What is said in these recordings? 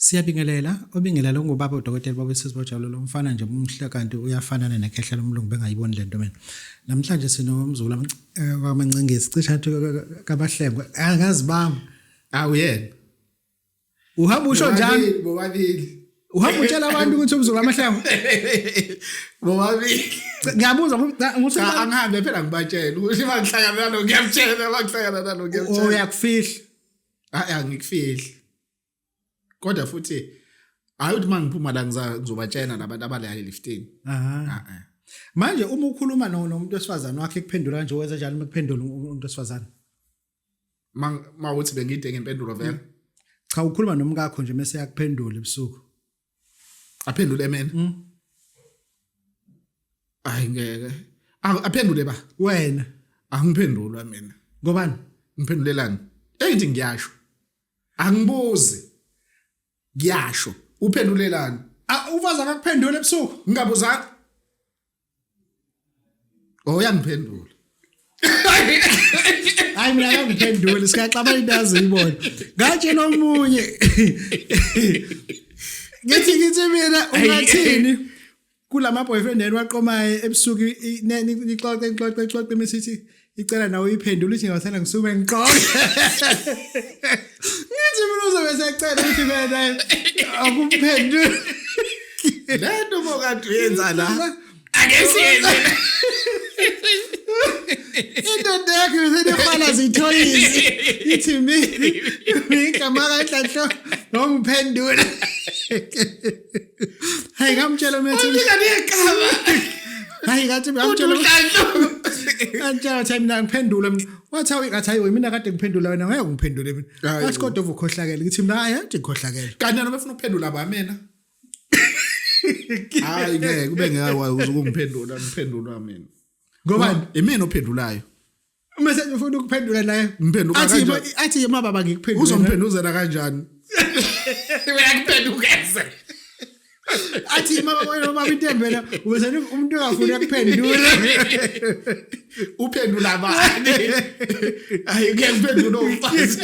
Siyabingelela, obingelela ungubaba udokotela baba isizwe bojabulelo umfana nje umhle kanti uyafanana nekhehla lomlungu bengayiboni lento mina. Namhlanje sinomzukulu wamancingisi cishe athi kabahlengwe angazi bami. Awuyena. Uhamba usho njani? Bobabili. Uhamba utshela abantu ukuthi umzukulu amahlengwe. Bobabili. Ngiyabuza ukuthi Cha angihambe phela ngibatshele ukuthi mangihlangana nalo ngiyamtshela mangihlangana nalo ngiyamtshela. Uyakufihla. Hayi angikufihli. Kodwa futhi hayi ukuthi mangiphuma la ngizobatshela labantu abala liftini. Aha. Ah eh. Manje uma ukhuluma nomuntu wesifazane wakhe kuphendula kanje wenza njani uma kuphendula umuntu wesifazane? Mawuthi bengide ngempendulo vele. Cha ukhuluma nomkakho nje mase yakuphendula ebusuku. Aphendule mina. Hayi ngeke. Aphendule ba. Wena Angiphendulwa mina. ngobani? Ngiphendulelani? Engithi ngiyasho. Angibuzi. Ngiyasho. Uphendulelani? Ah ufazi akakuphendula ebusuku. Ngingabuzanga. Oh uyangiphendula. Hayi mina akangiphenduli siyaxabana into aziyibona. Ngatshela omunye. Ngithi mina ungathini? Kulama boyfriend yenu waqomayo ebusuku nixoxe nixoxe nixoxe misithi icela nawe uyiphendule uthi ngiyathanda ngisuke ngixoxe. Ngithi mina uzobe secela ukuthi mina akumphendule. Lento bokade uyenza la. Ake siyenze. Indoda yakho isenefana zithoyizi. Ithi mina igama kaNhlanhla ngongiphendula. Hayi ngamtshela mina ukuthi Ufika negama. Hayi ngathi ngamtshela Unhlanhla. Ngamtshela ukuthi mina ngiphendule mina. Wathi awu ngathi hayi mina kade ngiphendula wena ngeke ungiphendule mina. Hayi Wathi kodwa ukhohlakele ngithi mina hayi athi ngikhohlakele. Kanti noma efuna ukuphendula ba mina. Hayi ngeke kube ngeke wazi ukungiphendula ngiphendulwa mina. Ngoba imina ophendulayo. Uma sengifuna ukuphendula naye Ngiphenduka athi kanjani? athi ma baba ngikuphendule. Uzomphenduzela kanjani? Uyakuphendukeza. Athi ma baba wena baba intembela ubese umuntu ongafuni ukuphendula. Uphendula bani? Hayi ngeke ngiphendule umfazi.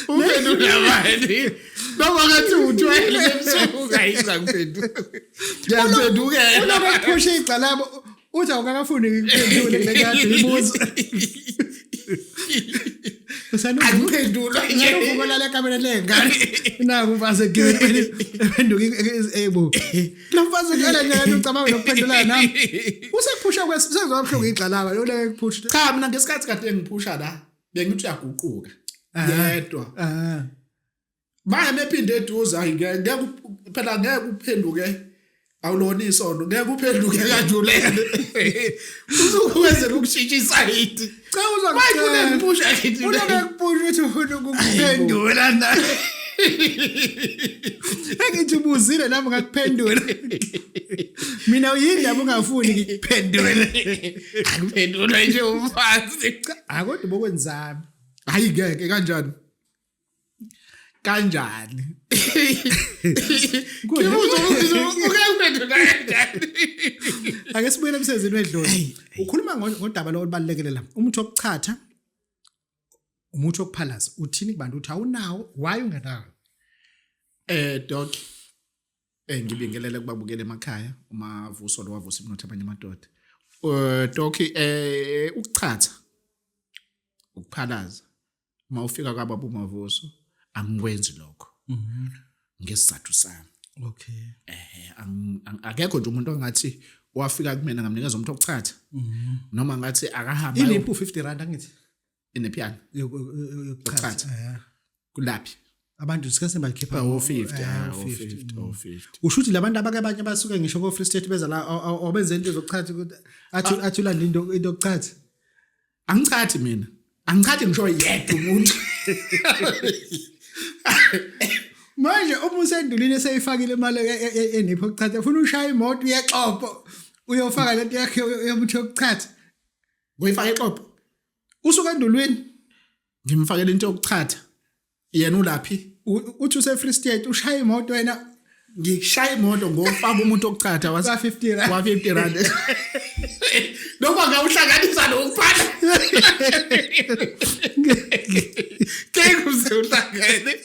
Uphendula bani? Noma ngathi uthwele ebusuku ayiza ngiphendula. Ngiyaphendukela. Unokuphusha igcalabo uthi awukakafuni ngikuphendule kule kade ibuza. Angiphendulwa nje. Usanuvuka lale kamera lengane. Naku mfazi egibele ephenduka ebo. Lo mfazi ngale nje ucabanga nokuphendula nami. Usekuphusha kwes sezobuhlungu igxalaba lo leke kuphusha. Cha mina ngesikhathi kade ngiphusha la bengithi uyaguquka. Yedwa. Ah. Manje mephinde eduze hayi ngeke phela ngeke uphenduke awulona isono ngeke uphenduke kanjulele. Uzokwenzela ukushintsha isayidi. Cha Manje uzokucela. unengiphusha ngithi Unokekuphusha ukuthi ufuna ukuphendula na. Engithi ubuzile nami ngakuphendula. Mina uyindaba ungafuni ngikuphendule. Akuphendula nje umfazi. Cha kodwa bokwenzami. Hayi ngeke kanjani? Kanjani? Ngibuza ukuthi uke uphendula kanjani? Ake sibuyele emsebenzini wedlozi. Ukhuluma ngodaba lo olubalulekile la. Umuthi wokuchatha, umuthi wokuphalaza. Uthini kubantu uthi awunawo, why ungenawo? Doc ngibingelele kubabukela emakhaya uMavuso lo wavusa imnotho abanye amadoda. Doc ukuchatha ukuphalaza uma ufika kwababa uMavuso angikwenzi lokho. Ngesizathu sami. Okay. Akekho nje umuntu ongathi wafika kumina ngamnikeza umuntu okuchatha. Noma ngathi akahamba Iniphu 50 rand angithi inephiyana yokuchatha. Kulaphi? Abantu sike sebakhipha Oh 50, oh 50. 50, oh 50. Usho ukuthi labantu abake abanye basuke ngisho ko Free State beza la abenze into zokuchatha ukuthi athi ulanda into yokuchatha. Angichathi mina. Angichathi ngisho yedwa umuntu. Manje uma usendulini eseyifakile imali enipho yokuchatha ufuna ushaya imoto uyexopo uyofaka lento yakhe yomuthi yokuchatha. Ngoyifaka exopo. Usuka endulwini Ngimfakele into yokuchatha. Yena ulaphi? Uthi use Free State ushaya imoto wena Ngikushaya imoto ngofaka umuntu okuchatha wa 50 rand. Wa 50 rand. Noma ngawuhlanganisa nokuphatha. Ngeke uze uhlangane.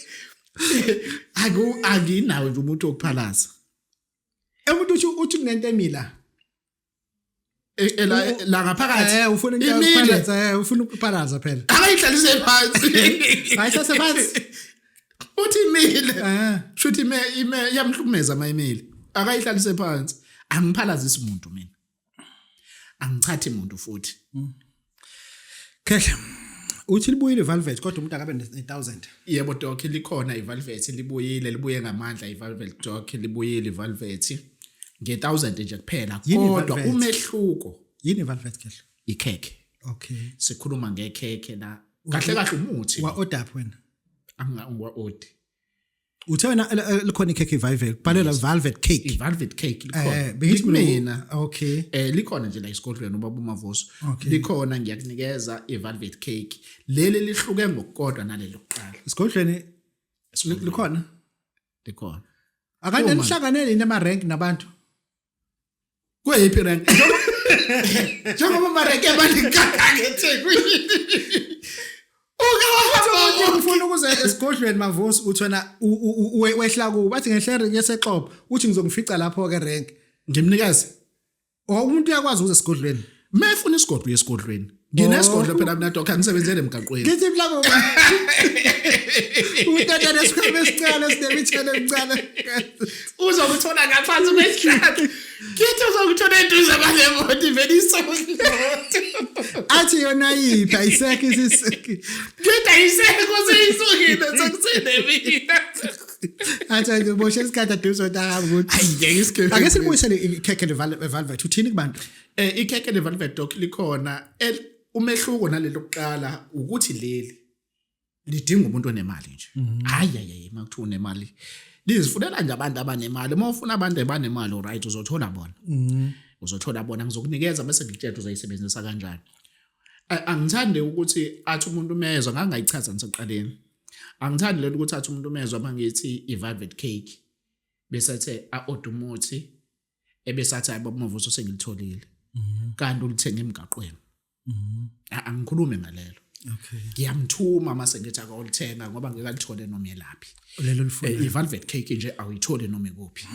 Aku anginawo nje umuntu wokuphalaza. Umuntu uthi kunento emila. E, e, la la ngaphakathi. Ufuna into yokuphalaza, ufuna ukuphalaza phela. Akayihlalise phansi. Ayihlalise phansi. Uthi imile. Shuthi ime ime yamhlukumeza mayimile. Akayihlalise phansi. Angiphalazisi umuntu mina. Angichathi umuntu futhi. Khehla. Uthi libuyile iValvet kodwa umuntu akabe ne1000. Yebo doc, likhona iValvet, libuyile, libuye ngamandla iValvet doc, libuyile iValvet nge1000 nje kuphela, kodwa umehluko yini iValvet khehla? Ikhekhe. Okay. Sikhuluma ngekhekhe la. Kahle kahle umuthi. Wa order wena? Angiwa order. Uthe wena likhona ikhekhe iValvet, kubhalelwa Velvet cake. I-Velvet cake likhona. Bengithi mina. Okay. Likhona nje la esigodlweni ubaba uMavuso. Likhona, ngiyakunikeza i-Velvet cake. Leli lihluke ngokukodwa naleli lokuqala. Esigodlweni likhona? Likhona. Akade nihlanganele yini ama rank nabantu? Kweyiphi rank? Njengoba ama rank emaningi kangaka eThekwini. Ukahamba ufuna ukuze esigodlweni Mavuso uthi wena wehla kubo bathi ngehle rank yesexobo uthi ngizongifica lapho ke rank. Ngimnikeze. O umuntu uyakwazi ukuze esigodlweni. Mefuna isigodlo esigodlweni. Nginesigodlo phela mina doc, angisebenzele emgaqweni. Ngithi mhlawumbe utata nesikhwama esincane esinemithelo emincane. Uzokuthola ngaphansi kwesihlahla. Ngithi uzokuthola eduze kwale vele isonto. Athi yona yiphi ayisekho isisiki. Ngithi ayisekho seyisukile sekusene mina. Athi ngiboshe isikhathi aduze otaka ukuthi. Ayi ngeke isikhathi. Ake silibuyisele ikhekhe leValvet uthini kubantu? Ikhekhe leValvet doc likhona. Umehluko nalelo kuqala ukuthi leli lidinga umuntu onemali nje. Hayi hayi makuthiwa unemali. Lizifunela nje abantu abanemali. Uma ufuna abantu abanemali right uzothola bona. Uzothola bona, ngizokunikeza bese ngikutshela uzoyisebenzisa kanjani. Angithandi ukuthi athi umuntu umezwa, ngangayichaza ngisaqaleni. Angithandi lento ukuthi athi umuntu umezwa mangithi iValvet cake bese athe a-order umuthi ebese athi hayi baba Mavuso sengilitholile. Kanti ulithenga emgaqweni. Angikhulume ngalelo. Okay. Ngiyamthuma mase ngithi akawulithenga ngoba ngeke alithole noma yelaphi. Lelo lifuna. iValvet cake nje awuyitholi noma ikuphi.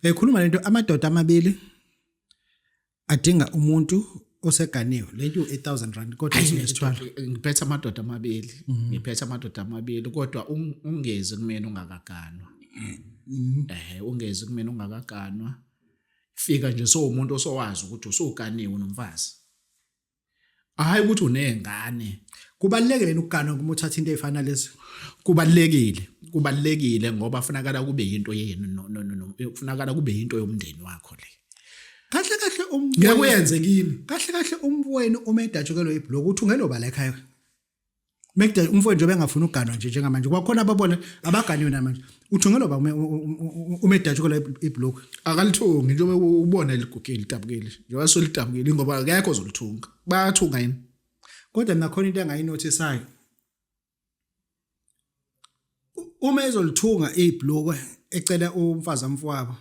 Ekhuluma lento amadoda amabili adinga umuntu oseganiwe. Lento 8000 rand kodwa isithwalo. Ngiphethe amadoda amabili. Ngiphethe amadoda amabili kodwa ungezi kumina ungakaganwa. Ungezi kumina ungakaganwa. Fika nje so umuntu osowazi ukuthi usuganiwe nomfazi. Hayi ukuthi unezingane. Kubalekile ukuganwa uma uthatha into ezifana lezi. Kubalekile. Kubalekile ngoba kufunakala kube into yenu no kufunakala kube into yomndeni wakho le. Kahle kahle ngeke uyenze kimi. Kahle kahle umfowenu uma edatshukelwe iblock uthungelo bala ekhaya. Mekde umfowenu nje bengafuna ukuganwa nje njengamanje. Kwakhona ababona abaganiwe namanje. Uthungelo ba uma edatshukelwe iblock. Akalithungi njengoba ubona ligugile lidabukile. Njengoba solidabukile ngoba akekho ozolithunga. Bayathunga yini? Kodwa nakhona into engayinothisayo. Uma ezolithunga ibhlukwe ecela umfazi amfowabo.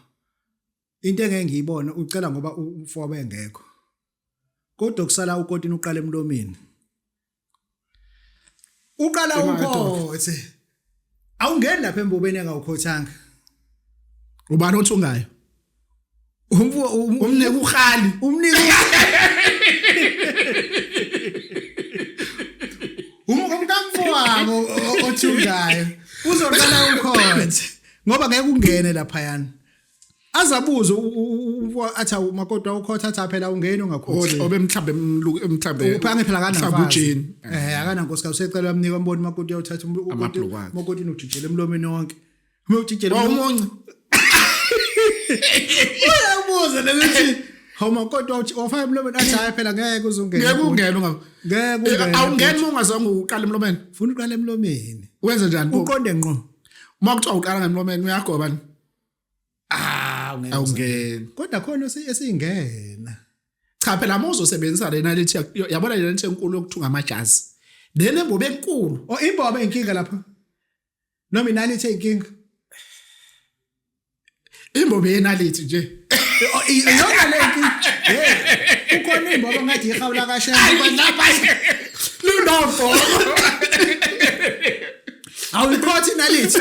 Into engeke ngiyibone ucela ngoba umfowabo engekho. Kodwa kusala ukotini uqala emlomeni. Uqala ukhothe. Awungeni lapha embobeni engawukhothanga. Ubani othungayo? Umnike uhali. Umnike umkamfowabo othungayo uzoqala ukhothe ngoba ngeke ungene lapha yana. Azabuze athi umakoti ukhotha athi phela ungene ungakhothi. Obe mhlambe mhlambe uphange phela akanamfazi. Akanankosikazi usecela amnika umboni umakoti uyawuthatha umakoti unojijela emlomeni wonke. Uma ujijela umunci. Uyabuza lekuthi hawu makoti wafaka emlomeni athi hayi phela ngeke uzungene. Ngeke ungene unga. Ngeke ungene. Awungeni uma ungazange uqale emlomeni. Funa uqale emlomeni. Wenze njani? Uqonde ngqo. Uma kuthiwa uqala ngemlomeni uyagoba ni? Awungeni. Kodwa khona esingena. Cha phela uma uzosebenzisa lena lethi yabona lena lethi enkulu yokuthunga amajazi. Lena embobe enkulu. Oh imbobe inkinga lapha. Noma inalithi inkinga. Imbobo yenalithi nje. Iyona le nkinga. Hey, ukhona imbobo ngathi ihawula kashembe lapha. Lunobhoko. Awuyikhothi nalithi.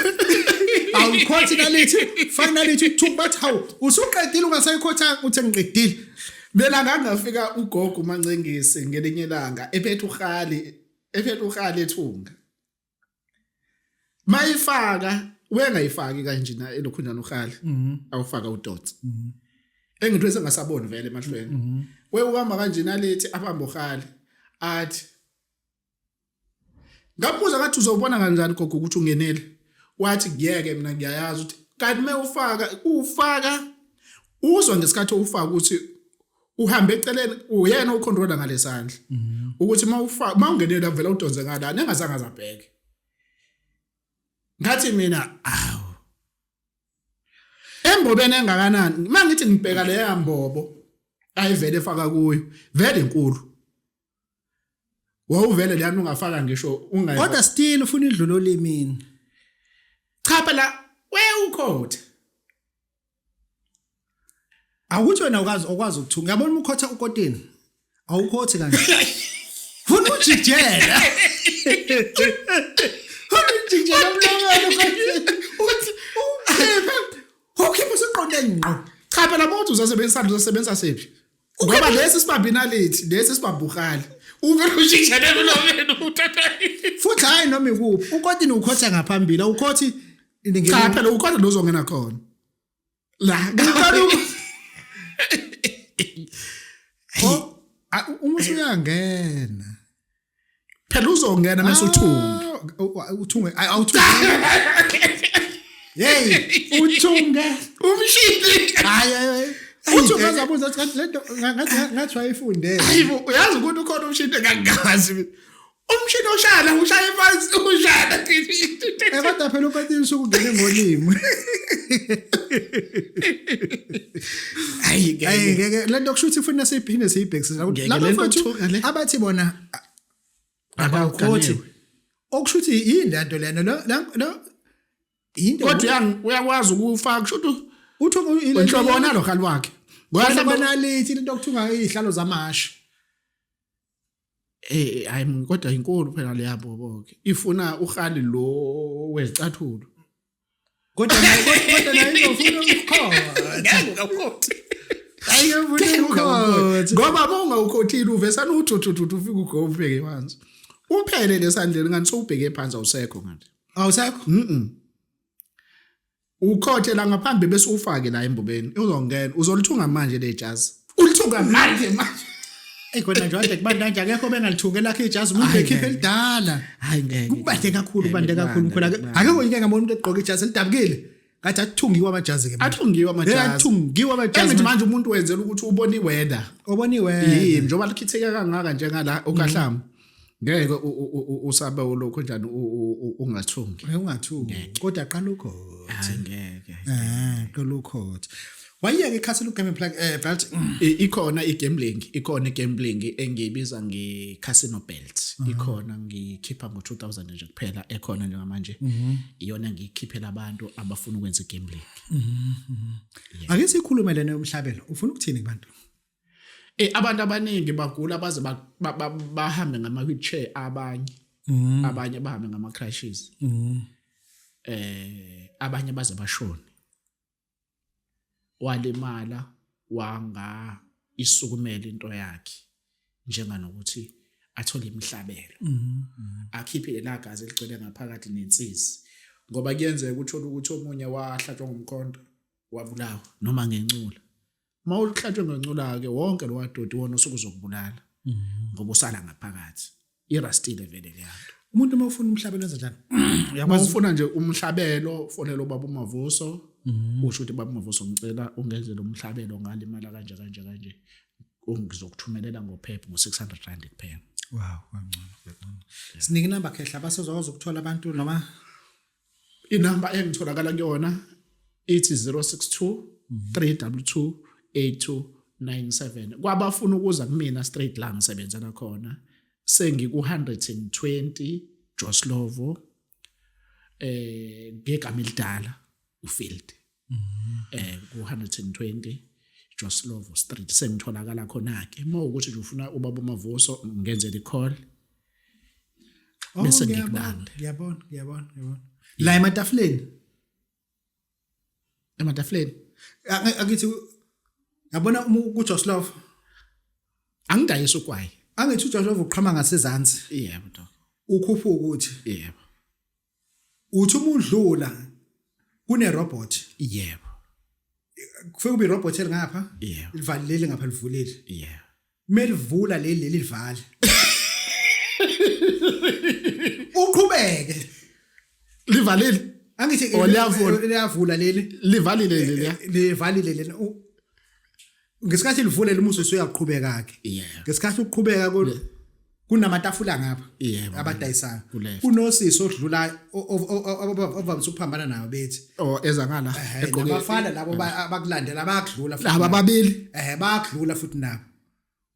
Awuyikhothi nalithi. Finally uthi bathi hawu usuqedile ungasayikhothanga uthi ngiqedile. Mina ngangafika ugogo uMancengisi ngelinye ilanga ephethe uhali ephethe uhali ethunga. Mayifaka wengayifaki kanje na elokhunjana uhali awufaka udotsi. Engithe sengasaboni vele emahlweni. We uhamba kanje nalithi abamba uhali athi Ngabuza ngathi uzobona kanjani gogo ukuthi ungenele. Wathi ngiyeke mina ngiyayazi ukuthi kanti uma ufaka ufaka uzwa ngesikhathi ufaka ukuthi uhambe eceleni uyena ucontroller ngalesandla ukuthi uma ufaka uma ungenela vele udonse ngala nengazange azabheke. Ngathi mina awu embobeni engakanani mangithi ngibheka leya mbobo ayivele efaka kuyo vele inkulu wawuvele leyana ungafaka ngisho ungayi kodwa still ufuna idlula olimini cha phela we ukhotha Awuthi wena ukwazi okwazi ukuthunga. Uyabona uma ukhotha ukotini. Awukhothi kanje. Funa ujijela. Funa ujijela umlomelo ukotini. Uthi ukhiphe. Ukhiphe usuqonde ngqo. Cha phela uma uthi uzosebenzisa uzosebenzisa sephi? Ngoba lesi sibambe inalithi, lesi sibambe uhali. Uvele ujijele emlomeni uthatha. Futhi hayi noma ikuphi. Ukotini ukhotha ngaphambili, awukhothi Cha phela ukhona lo uzongena khona. La Oh, uma usuyangena. Phela uzongena mase uthunga. Ah, uthunge awuthunge. Hey, uthunge umshini. Hayi hayi. Uthi ungazabuza ukuthi kanti lento ngathi ngathi wayifundele. Hayibo uyazi ukuthi ukhona umshini engangazi mina. Umshini oshaya ushaya phansi ushaya. Eh kodwa phela ukotini usuke ungene ngolimi. Hayi ngeke. Hayi ngeke lento kusho ukuthi ufuna siyiphinde siyibhekisise ukuthi laba mfowethu abathi bona abakhothi okusho ukuthi yini lento lena lo lo into kodwa uyakwazi ukufaka kusho ukuthi uthi inhlobo wona lo khali wakhe ngoba mhlawumbe into okuthunga izihlalo zamashi. Eh hayi kodwa inkulu phela leya bobo ke. Ifuna uhali lo wezicathulo. Kodwa naye kodwa naye izofuna ukukhotha. Ngeke ungawukhothi. Hayi ngifuna ukukhotha. Ngoba uma ungawukhothile uvesana uthuthuthuthu ufike ugo ubheke phansi. Uphele lesandleni ngathi sowubheke phansi awusekho ngathi. Awusekho? Mhm. Ukhothe la ngaphambi bese ufake la embobeni uzongena uzolithunga manje le jazi. Ulithunga manje manje. Ey khona nje kade kubanda nje akekho bengalithunge lakhe ijazi umuntu ekhiphe elidala. Hayi ngeke. Kubande kakhulu kubande kakhulu khona akekho inke ngabona umuntu egqoka ijazi elidabukile. Ngathi athungiwe amajazi ke. Athungiwe amajazi. Athungiwe amajazi. Engithi manje umuntu wenzela ukuthi ubone iweather. Ubone iweather. Yini njengoba likhitheka kangaka njengala okahlamu. Ngeke usabe ulokho njani ungathungi. Ungathungi. Kodwa qala ukhothe. Ngeke. Eh, qala ukhothe. Wayiyeka ikhasi gaming plug eh belt. Ikhona igambling, ikhona igambling engiyibiza nge-casino belt. Ikhona ngikhipha ngo-2000 nje kuphela ekhona njengamanje. Iyona ngiyikhiphela abantu abafuna ukwenza igambling. Ake sikhulume lena yomhlabelo. Ufuna ukuthini kubantu? Eh abantu abaningi bagula baze bahambe ngama wheelchair abanye. Abanye bahambe ngama crutches. Eh abanye baze bashone. Walimala wanga isukumela into yakhe njenganokuthi athole imihlabelo. Akhiphe lela gazi eligcwele ngaphakathi nensizi. Ngoba kuyenzeka uthola ukuthi omunye wahlatshwa ngomkhonto wabulawa noma ngencula. Uma uhlatshwe ngencula-ke wonke lo wadoti wona usuke uzokubulala ngoba usala ngaphakathi irastile vele leya nto. Umuntu uma ufuna umhlabelo wenza njani? Uma ufuna nje umhlabelo fonela ubaba uMavuso usho ukuthi baba uMavuso ngicela ungenzele umhlabelo ngalimala kanje kanje kanje ngizokuthumelela ngophepha ngo-600 rand kuphela. Wow, kangcono kangcono. Sinike inamba khehla basezokwazi ukuthola abantu noma Inamba engitholakala kuyona ithi 062 322 8297. Kwabafuna ukuza kumina straight la ngisebenzela khona sengiku 120 Joslovo eh ngegama elidala uField. Ku 120 Joslovo Street sengitholakala khona ke. Uma ukuthi nje ufuna ubaba uMavuso ngenzele i-call. Oh, Bese ngiyabona, ngikulanda. Ngiyabona, ngiyabona, ngiyabona. La ematafuleni. Ematafuleni. Akithi yabona uma kuJoslov Angidayisa ugwayi. angithi uJoslov uqhama ngasezansi Yebo doc. ukhuphuka ukuthi Yebo. uthi uma udlula kune robot Yebo. kufike kube irobot elingapha Yebo. livalile ngapha livulile Yebo. melivula leli leli livale uqhubeke Livalile. angithi Oh, liyavula. liyavula leli Livalile leliya. livalile leli ngesikhathi livule limuso usuyaqhubeka ke Yebo. ngesikhathi uqhubeka kunamatafula ngapha Yebo. abadayisayo Ku-left. kunosisi odlula ovamise ukuphambana nayo bethi Oh eza ngala. Egqoke nabafana labo abakulandela bayakudlula futhi laba nabo. ababili. Bayakudlula futhi nabo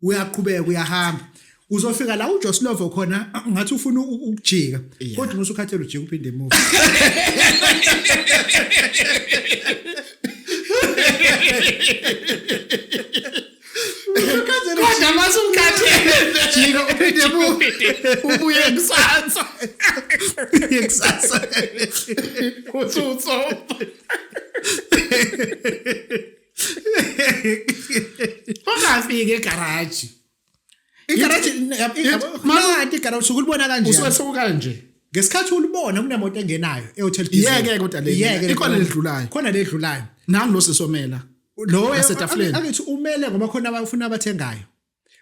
uyaqhubeka uyahamba uzofika la uJoslovo khona ngathi ufuna ukujika Yeah. kodwa uma usukhathele ujika uphinde emuva Kodwa masukhathele jika uphinde emuva ubuye kusasa. kusasa Uthutho. Ungafiki egarage. Igaraji nanti igaraji usuke ulibona kanje Usuke sokanje. ngesikhathi ulibona kunemoto engenayo ehotel diesel Yeke kodwa le. Yeke Ikhona ledlulayo. khona ledlulayo Nangu lo sisomela. lo Nasetafuleni. angithi umele ngoba khona abafuna abathengayo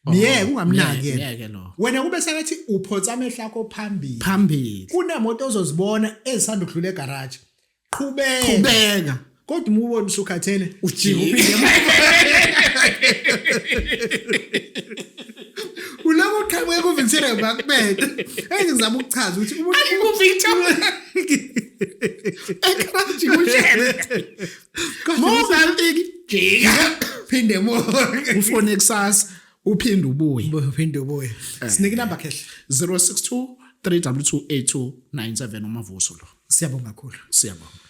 miyeke ungamnaki yena Yeke lo. wena kube sengathi uphonsa amehlo akho phambili Phambili. kunemoto ozozibona ezisanda ukudlula egaraji qhubeka Qhubeka. kodwa uma ubona usukhathele ujika uphinde emuva ulokhu uqhamuke kuVictoria bakubethe engizama ukuchaza ukuthi umuntu Ku Victor. Egarage kushele. Mongafiki jika. phinde emuva Ufone kusasa uphinde ubuye. uphinde ubuye sinike inamba khehle 062 322 8297 uMavuso lo. Siyabonga kakhulu. Siyabonga.